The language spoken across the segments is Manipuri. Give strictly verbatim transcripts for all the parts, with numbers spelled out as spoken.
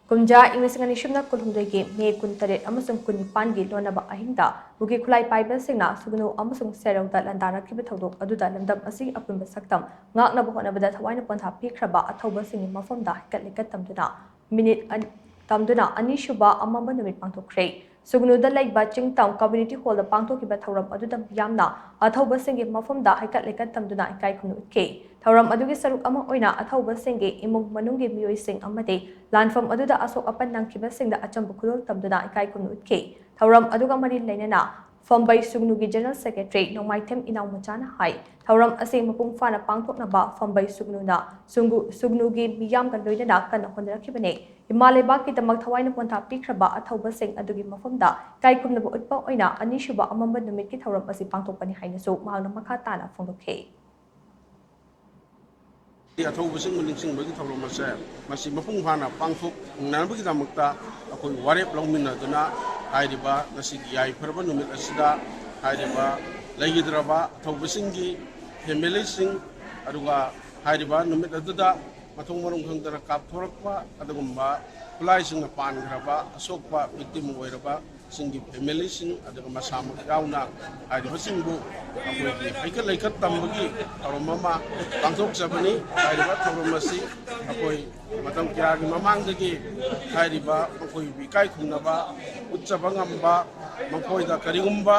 ꯀꯨꯝꯖꯥ ꯏꯪ ꯂꯤꯁꯤꯡ ꯑꯅꯤ ꯁꯨꯞꯅ ꯀꯨꯟꯍꯨꯝꯗꯣꯏꯒꯤ ꯃꯦ ꯀꯨꯟꯇꯔꯦꯠ ꯑꯃꯁꯨꯡ ꯀꯨꯟꯅꯤꯄꯥꯟꯒꯤ ꯂꯣꯟꯅꯕ ꯑꯍꯤꯡꯗ ꯀꯨꯀꯤ ꯈꯨꯠꯂꯥꯏ ꯄꯥꯏꯕꯁꯤꯡꯅ ꯁꯨꯒꯅꯨ ꯑꯃꯁꯨꯡ ꯁꯦꯔꯧꯗ ꯂꯥꯟꯗꯥꯔꯛꯈꯤꯕ ꯊꯧꯗꯣꯛ ꯑꯗꯨꯗ ꯂꯝꯗꯝ ꯑꯁꯤꯒꯤ ꯑꯄꯨꯟꯕ ꯁꯛꯇꯝ ꯉꯥꯛꯅꯕ ꯍꯣꯠꯅꯕꯗ ꯊꯋꯥꯏꯅ ꯄꯣꯟꯊꯥ ꯄꯤꯈ꯭ꯔꯕ ꯑꯊꯧꯕꯁꯤꯡꯒꯤ ꯃꯐꯝꯗ ꯍꯩꯀꯠ ꯂꯩꯀꯠ ꯇꯝꯗꯨꯅ ꯃꯤꯅꯤꯠ ꯑꯅꯤ ꯇꯝꯗꯨꯅ ꯑꯅꯤꯁꯨꯕ ꯑꯃꯝꯕ ꯅꯨꯃꯤꯠ ꯄꯥꯡꯊꯣꯛꯈ꯭ꯔꯦ꯫ ꯁꯨꯒꯅꯨꯗ ꯂꯩꯕ ꯆꯤꯡꯇꯝ ꯀꯝꯃ꯭ꯌꯨꯅꯤꯇꯤ ꯍꯣꯜꯗ ꯄꯥꯡꯊꯣꯛꯈꯤꯕ ꯊꯧꯔꯝ ꯑꯗꯨꯗ ꯃꯤꯌꯥꯝꯅ ꯑꯊꯧꯕꯁꯤꯡꯒꯤ ꯃꯐꯝꯗ ꯍꯩꯀꯠ ꯂꯩꯀꯠ ꯇꯝꯗꯨꯅ ꯏꯀꯥꯏ ꯈꯨꯝꯅ ꯎꯠꯈꯤ꯫ ꯊꯧꯔꯝ ꯑꯗꯨꯒꯤ ꯁꯔꯨꯛ ꯑꯃ ꯑꯣꯏꯅ ꯑꯊꯧꯕꯁꯤꯡꯒꯤ ꯏꯃꯨꯡ ꯃꯅꯨꯡꯒꯤ ꯃꯤꯑꯣꯏꯁꯤꯡ ꯑꯃꯗꯤ ꯂꯥꯟꯐꯝ ꯑꯗꯨꯗ ꯑꯁꯣꯛ ꯑꯄꯟ ꯅꯪꯈꯤꯕꯁꯤꯡꯗ ꯑꯆꯝꯕ ꯈꯨꯗꯣꯜ ꯇꯝꯗꯨꯅ ꯏꯀꯥꯏ ꯈꯨꯝꯅ ꯎꯠꯈꯤ꯫ ꯊꯧꯔꯝ ꯑꯗꯨꯒ ꯃꯔꯤ ꯂꯩꯅꯅ ꯐꯝꯕꯩ ꯁꯨꯒꯅꯨꯒꯤ ꯖꯦꯅꯔꯦꯜ ꯁꯦꯀ꯭ꯔꯦꯇꯔꯤ ꯅꯣꯡꯃꯥꯏꯊꯦꯝ ꯏꯅꯥꯎ ꯃꯆꯥꯅ ꯍꯥꯏ, ꯊꯧꯔꯝ ꯑꯁꯤ ꯃꯄꯨꯡ ꯐꯥꯅ ꯄꯥꯡꯊꯣꯛꯅꯕ ꯐꯝꯕꯩ ꯁꯨꯒꯅꯨꯅ ꯁꯨꯒꯅꯨꯒꯤ ꯃꯤꯌꯥꯝꯒ ꯂꯣꯏꯅꯅ ꯀꯟꯅ ꯍꯣꯠꯅꯔꯛꯈꯤꯕꯅꯤ꯫ ꯏꯃꯥ ꯂꯩꯕꯥꯛꯀꯤꯗꯃꯛ ꯊꯋꯥꯏꯅ ꯄꯣꯟꯊꯥ ꯄꯤꯈ꯭ꯔꯕ ꯑꯊꯧꯕꯁꯤꯡ ꯑꯗꯨꯒꯤ ꯃꯐꯝꯗ ꯏꯀꯥꯏ ꯈꯨꯝꯅꯕ ꯎꯠꯄ ꯑꯣꯏꯅ ꯑꯅꯤꯁꯨꯕ ꯑꯃꯝꯕ ꯅꯨꯃꯤꯠꯀꯤ ꯊꯧꯔꯝ ꯑꯁꯤ ꯄꯥꯡꯊꯣꯛꯄꯅꯤ ꯍꯥꯏꯅꯁꯨ ꯃꯍꯥꯛꯅ ꯃꯈꯥ ꯇꯥꯅ ꯐꯣꯡꯗꯣꯛꯈꯤ꯫ ꯑꯊꯧꯕꯁꯤꯡꯕꯨ ꯅꯤꯡꯁꯤꯡꯕꯒꯤ ꯊꯧꯔꯝ ꯑꯁꯦ ꯃꯁꯤ ꯃꯄꯨꯡ ꯐꯥꯅ ꯄꯥꯡꯊꯣꯛꯅꯕꯒꯤꯗꯃꯛꯇ ꯑꯩꯈꯣꯏ ꯋꯥꯔꯦꯞ ꯂꯧꯃꯤꯟꯅꯗꯨꯅ ꯍꯥꯏꯔꯤꯕ ꯉꯁꯤꯒꯤ ꯌꯥꯏꯐꯔꯕ ꯅꯨꯃꯤꯠ ꯑꯁꯤꯗ ꯍꯥꯏꯔꯤꯕ ꯂꯩꯈꯤꯗ꯭ꯔꯕ ꯑꯊꯧꯕꯁꯤꯡꯒꯤ ꯐꯦꯃꯤꯂꯤꯁꯤꯡ ꯑꯗꯨꯒ ꯍꯥꯏꯔꯤꯕ ꯅꯨꯃꯤꯠ ꯑꯗꯨꯗ ꯃꯊꯣꯡ ꯃꯔꯝ ꯈꯪꯗꯅ ꯀꯥꯞꯊꯣꯔꯛꯄ ꯑꯗꯨꯒꯨꯝꯕ ꯈꯨꯠꯂꯥꯏꯁꯤꯡꯅ ꯄꯥꯟꯈ꯭ꯔꯕ ꯑꯁꯣꯛꯄ ꯚꯤꯛꯇꯤꯝ ꯑꯣꯏꯔꯕ ꯁꯤꯡꯒꯤ ꯐꯦꯃꯤꯂꯤꯁꯤꯡ ꯑꯗꯨꯒ ꯃꯁꯥꯃꯛ ꯌꯥꯎꯅ ꯍꯥꯏꯔꯤꯕꯁꯤꯡꯕꯨ ꯑꯩꯈꯣꯏꯒꯤ ꯍꯩꯀꯠ ꯂꯩꯀꯠ ꯇꯝꯕꯒꯤ ꯊꯧꯔꯝ ꯑꯃ ꯄꯥꯡꯊꯣꯛꯆꯕꯅꯤ꯫ ꯍꯥꯏꯔꯤꯕ ꯊꯧꯔꯝ ꯑꯁꯤ ꯑꯩꯈꯣꯏ ꯃꯇꯝ ꯀꯌꯥꯒꯤ ꯃꯃꯥꯡꯗꯒꯤ ꯍꯥꯏꯔꯤꯕ ꯃꯈꯣꯏꯕꯨ ꯏꯀꯥꯏ ꯈꯨꯝꯅꯕ ꯎꯠꯆꯕ ꯉꯝꯕ, ꯃꯈꯣꯏꯗ ꯀꯔꯤꯒꯨꯝꯕ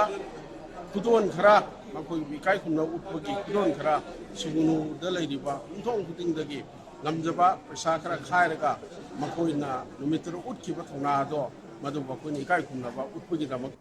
ꯈꯨꯗꯣꯜ ꯈꯔ, ꯃꯈꯣꯏꯕꯨ ꯏꯀꯥꯏ ꯈꯨꯝꯅꯕ ꯎꯠꯄꯒꯤ ꯈꯨꯗꯣꯜ ꯈꯔ ꯁꯨꯒꯅꯨꯗ ꯂꯩꯔꯤꯕ ꯌꯨꯝꯊꯣꯡ ꯈꯨꯗꯤꯡꯗꯒꯤ ꯉꯝꯖꯕ ꯄꯩꯁꯥ ꯈꯔ ꯈꯥꯏꯔꯒ ꯃꯈꯣꯏꯅ ꯅꯨꯃꯤꯠꯇꯨꯗ ꯎꯠꯈꯤꯕ ꯊꯧꯅꯥꯗꯣ ꯃꯗꯨ ꯃꯈꯣꯏꯅ ꯏꯀꯥꯏ ꯈꯨꯝꯅꯕ ꯎꯠꯄꯒꯤꯗꯃꯛ